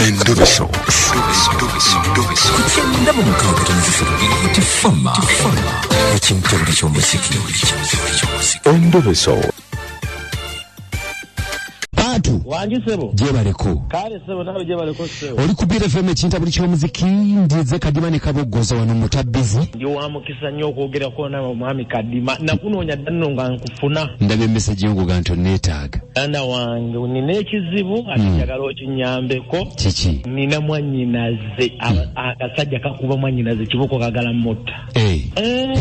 Endobeso. Ku 96.3 Tifama ekintobuli ky'omuziki. Endobeso. Bantu Wangi ssebo. Gyebaleko. Kale ssebo, nawe gyebaleko ssebo. Oli ku Beat FM, ekintabuli ky'omuziki. Ndize Kadima ne Kaboggoza wano mutabbizi. Ndi wa mukisa nnyo okwogerako nawe, omwami Kadima. Nakunoonya dda nno nga nkufuna. Ndaba emessage yo ngoga nti onneetaaga. Muganda wange, nina ekizibu ate njagala okinyambeko. Kiki? Nina mwannyinaze, akasajja kakuba mwannyinaze kibooko, kagala mutta. Eh. Eh,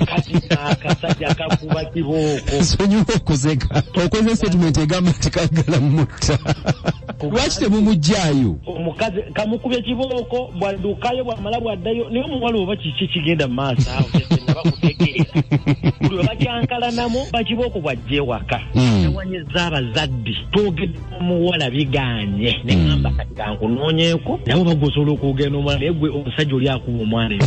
kati akasajja kakuba kibooko. Nsonyiwa okuseka, okoze statement egamba nti kagala mutta. Lwaki temumuggyaayo? Omukazi kamukubye kibooko, bwaddukayo, bwamala bwaddayo, naye omuwala oba kiki kigenda mu maaso awo naba kutegeera. Buli we bakyankalanamu bakibooko, bwajja ewaka newanyiza abazadde. Twogedde omuwala biganye, neŋŋamba kati kankunoonyeeko nawe, oba gwe osobola okwogera n'omuwala. Naye gwe omusajja oli akuba omwana eyo.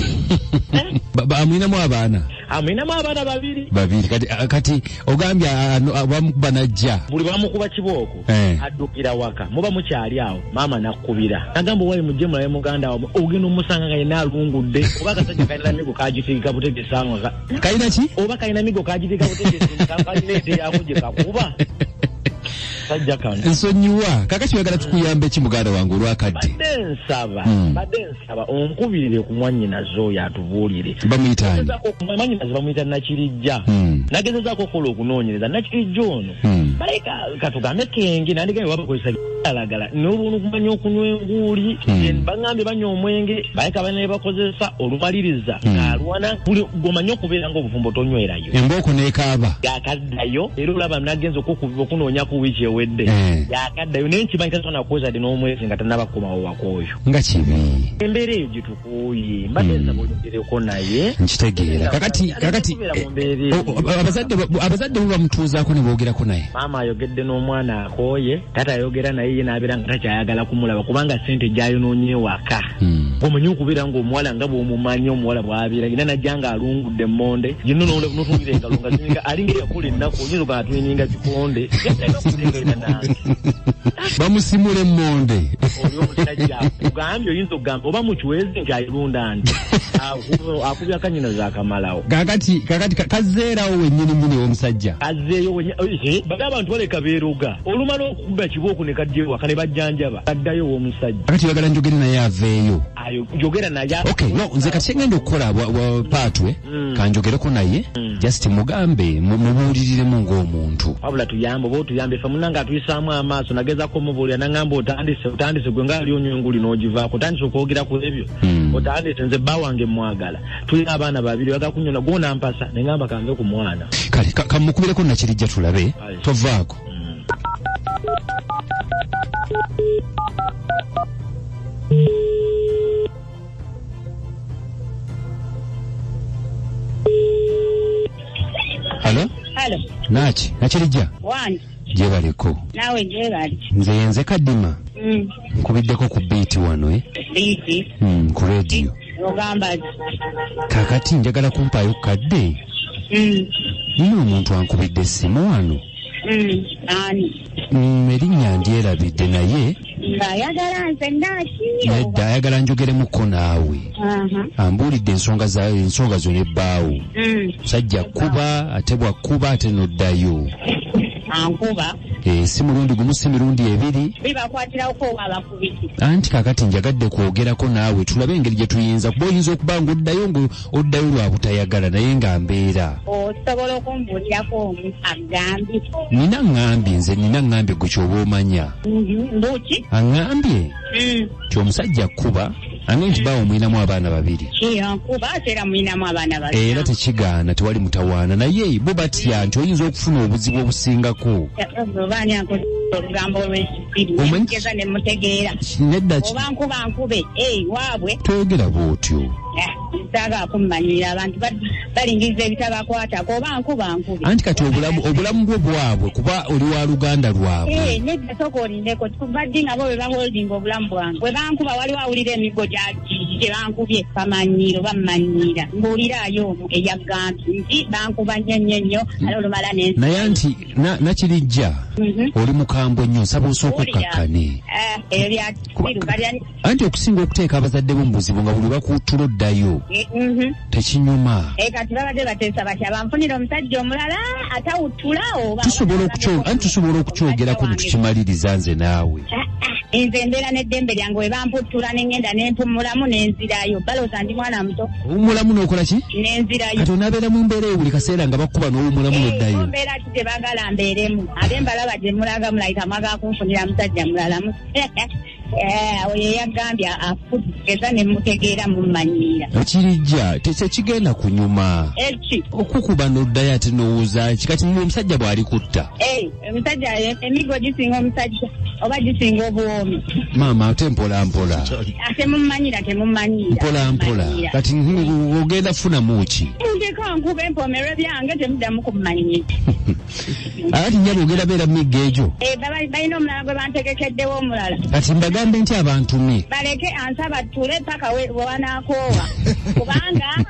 Amwinamu abaana? Amwinamu abaana babiri. Babiri. Kati ogambye bamukuba najja. Buli bamukuba kibooko addukira waka. Muba mukyali awo, maama nakkubira nagamba, owaye mujje mulabe muganda wamwe. Ogenda omusanga nga yenna alungudde, oba akasajja kalina migo kagitiika butegesanga. Kalina ki? Oba kalina migo kagitiika butegesi, kalina ente yako gye kakuba sajja kano. Nsonyiwa. Kakati oyagala tukuyambe ki, muganda wange, olwakadde? Badde nsaba badde nsaba onkubirire ku mwannyinaze oyo atubuulire. Bamuyita ani? Mwannyinaze bamuyita Nakirijja. Nagezezaako okukola okunoonyereza, Nakirijja ono malayika katugambe kenge nandigambe wabakozesa alagala n'olwono okumanya okunywa enguuli. Baŋŋambye banywa omwenge, malayika balina bakozesa olumaliriza ng'alwana. Buli gwomanyi okubeera ng'obufumbo tonywerayo. Embooko n'ekaaba. Yakaddayo era olaba nagenza okunoonya ku wiiki ewedde. Yakaddayo, naye nkimanyi tasobola nakuweza dde n'omwezi nga tannaba kukomawo waka oyo. Nga kibi. Embeera eyo gyetukuuye, mbadde nsaba oyogereko naye. Nkitegeera. Kakati Kubeera mu mbeera eyo. Abazadde bo bamutuuzaako ne boogerako naye? Maama ayogedde n'omwana, akooye. Taata ayogera naye, ye n'abeera nga takyayagala kumulaba kubanga sente gyayonoonye ewaka. Omanyi okubeera ng'omuwala nga bw'omumanyi omuwala bw'abeera yina, najja ng'alungudde emmonde yino, notunira engalo nga zininga alinga eyakola ennaku, oyinza ogaa atwininga kikonde. Yatera okutegeera nange. Bamusimula emmonde. Oli omusajja akugambye, oyinza okugamba oba mucwezi nti ayirunda nti akubya akanyina zakamalawo. Kakati kazeerawo wennyini nnyini ew'omusajja? Azzeeyo baga abantu baleka beeroga, olumala okukuba kibooko ne kajja ewaka ne bajjanjaba, kaddayo ow'omusajja. Kakati oyagala njogere naye aveeyo? Ayo njogera naye. Okay, no, nze kati kyengenda okukola paatwe, kanjogereko naye, just mugambe mubuuliriremu ng'omuntu. Wabula tuyambe, oba otuyambe ffe munange atuyisaamu amaaso. Nagezaako omubuulira naŋŋamba, otandise, otandise gwe nga ali onywa enguli n'ogivaako, otandise okwogera ku ebyo. Otandise, nze bba wange mwagala, tulina abaana babiri, oyagala kunyona gwonampasa, neŋŋamba kanve ku mwana. Kale kamukubireko Nakirijja tulabe. Aye. Tovaako. Halo. Halo. Naki, Nakirijja? Wange. Gyebaleko. Naawe gyebali. Nze yenze Kadima. Nkubiddeko ku Beat wano, eh? Beat? Ku radio. Ogamba ki? Kakati njagala kumpaayo kadde. Nina omuntu ankubidde essimu wano. Ani? Erinnya ndyerabidde, naye Ng'ayagala nze Naki? Nedda, ayagala njogeremuko naawe. Ambuulidde ensonga za ensonga zo nebbaawo. Musajja kkuba, ate bwakkuba ate noddayo. Ankuba? Eh, si mulundi gumu, si mirundi ebiri. Bibakwatirako oba abakubiki? Anti kakati njagadde kwogerako naawe tulabe engeri gye tuyinza, kuba oyinza okuba ng'oddayo ng'oddayo lwa butayagala, naye nga mbeera. Osobola okumbuulirako omu agambye? Nina ŋŋambye, nze nina ŋŋambye, gwe kyoba omanya. Mbuki? Aŋŋambye nti omusajja kkuba, aŋŋambye nti baawo omulinamu abaana babiri. Ankuba ate era mulinamu abaana babiri. Era tekigaana, tewali mutawaana, naye bo batya nti oyinza okufuna obuzibu obusingako. Oba ani akoze olugambo olw'ekisiru? Nemugeza ne mutegeera. Nedda. Oba nkuba nkube waabwe. Toyogera bw'otyo. Saagala kummanyira, abantu balingiriza ebitabakwatako. Oba nkuba nkube. Anti kati obulamu bwo bwabwe, kuba oli wa luganda lwabwe. Eh, nedda, sooka olindeko. Kuva ddi nga bo be baholdinga obulamu bwange? Bwe bankuba waliwo awulira emiggo gyaki? Gye bankubye bamanyiiro, bammanyiira. Mbuuliraayo omu eyagambye nti bankuba nnyo nnyo nnyo, ate olumala nensi. Naye anti nakirijja oli mukambwe nnyo, nsaba osooka okkakkane. Ebyo bya kisiru balya. Anti okusinga okuteeka abazadde bo mu buzibu nga buli bakuttula oddayo tekinyuma. Kati babadde bateesa batya, banfunira omusajja omulala atawuttula oba Anti tusobola okukyogerako ne tukimaliriza nze naawe. Nze mbeera n'eddembe lyange, we bamputtula ne ŋŋenda ne mpumulamu ne nzirayo. Balowooza ndi mwana muto. Owummulamu n'okola ki? Ne nzirayo. Kati onaabeera mu mbeera eyo buli kaseera nga bakuba n'owummulamu n'oddayo? Mbeera ki gye baagala mbeeremu? Ate mbalaba gye mulaga, mulayika mwagala kunfunira musajja mulala. Oyo eyagambye afugeza ne mutegeera, mummanyiira. Ekirijja tekigenda kunyuma. Eki? Okukuba n'oddayo ate n'owuza ki? Kati omusajja bw'ali kutta? Omusajja, emigo gisinga omusajja oba gisinga obuwoomi? Maama, ate mpola mpola. Temumanyira, temumanyira. Mpola mpola. Kati ogenda kufunamu ki? Ndeka nkuba empomerwe byange, temuddamu kummanyiira. Ati nyabo ogenda beera mu miggo egyo? Balina omulala gwe bantegekeddewo omulala. Kati mbagambe nti abantumye? Baleke ansaba ttule paka we wanaakoowa, kubanga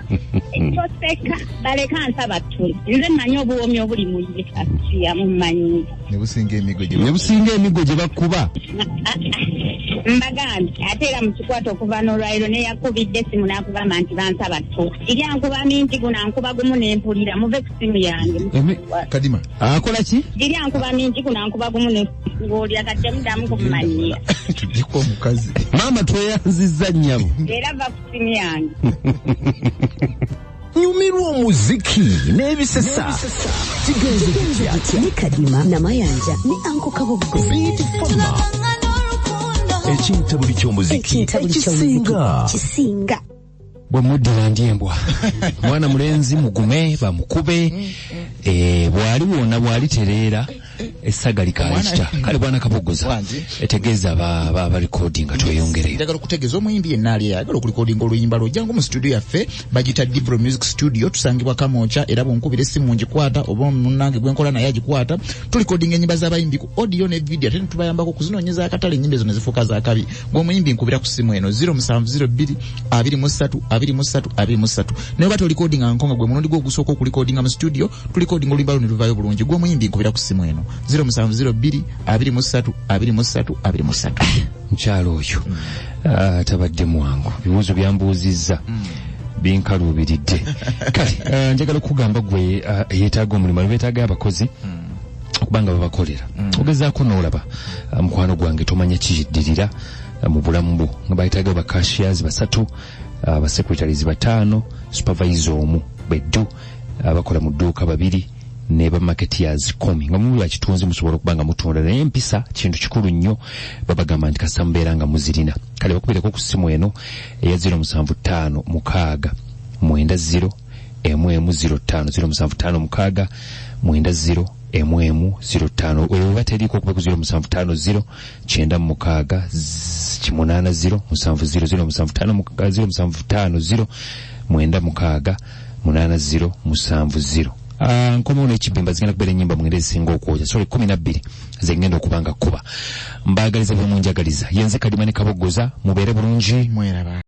toseka. Baleke ansaba ttule, nze mmanyi obuwoomi obuli mu ye. Asiya mummanyiira. Ne businga emigo gye Ne businga emigo gye bakuba. Mbagambye, ate era mukikwata okuva n'olwaliro neyakubidde essimu n'akugamba nti bansaba ttula iri ankuba mingi, guno ankuba gumu nempulira. Muve ku simu yange. Kadima. Akola ki? Giri ankuba mingi, guno ankuba gumu ng'olya. Kati temuddamu kummanyiira. Tujjeko omukazi. Maama, tweyanzizza nnyabo. Era va ku simu yange. Nyumirwa omuziki n'ebisesa kigenze kitya ne Kadima Namayanja ne Anko Kaboggo. Beat Fama, ekintabuli ky'omuziki. Ekintabuli ky'omuziki. Ekisinga. Kisinga. Bwe muddira ndi embwa, mwana mulenzi mugume bamukube. Bw'ali wonna bw'ali tereera essaga likaali kita. Kale bwana Kabogoza, Wangi. etegeeza abarecording nga tweyongereyo. Njagala okutegeeza omuyimbi yenna ali ayagala okulikodinga oluyimba lwo, jangu mu studio yaffe, bagita Dibro Music Studio, tusangibwa Kamwokya. Era bwonkubira essimu ngikwata, oba munnange gwenkola naye agikwata. Tulikodinga ennyimba z'abayimbi ku audio ne video, ate netubayambako okuzinoonyeza akatale, ennyimba ezo ne zifuuka zakabi. Gwe omuyimbi, nkubira ku ssimu eno 0702 23 23 23. Naye oba tolikodinga nko nga gwe mulundi gwo ogusooka okulikodinga mu studio, tulikodinga oluyimba lwo ne luvaayo bulungi. Gwe omuyimbi, nkubira ku ssimu eno 0702 23 23 23. Mukyalo oyo tabadde mwangu, ebibuuzo byambuuzizza binkaluubiridde. Kale njagala okugamba gwe eyeetaaga omulimu, beetaaga abakozi okubanga babakolera. Ogezaako n'olaba, mukwano gwange, tomanya kiyiddirira mu bulamu bwo. Nga bayetaaga ba cashiers basatu, basecretaries bataano, supervisor omu beddu, abakola mu dduuka babiri ne ba marketeers 10. Nga muli bakitunzi, musobola okuba nga mutunda, naye empisa kintu kikulu nnyo. Babagamba nti kasita mubeera nga muzirina. Kale bakubireko ku ssimu eno eya 0756 90 11 05, 0756 90 11 05. Eyo oba teriiko, okuba ku 0750 96 80 70, 0750 0750 96 80 70. Nkomawo n'ekibimba, zigenda kubeera ennyimba 9 ezisinga okwokya, sorry, 12 zengenda okuba nga kuba. Mbaagaliza bwe munjagaliza. Yenze Kadima ne Kaboggoza, mubeere bulungi. Mweraba.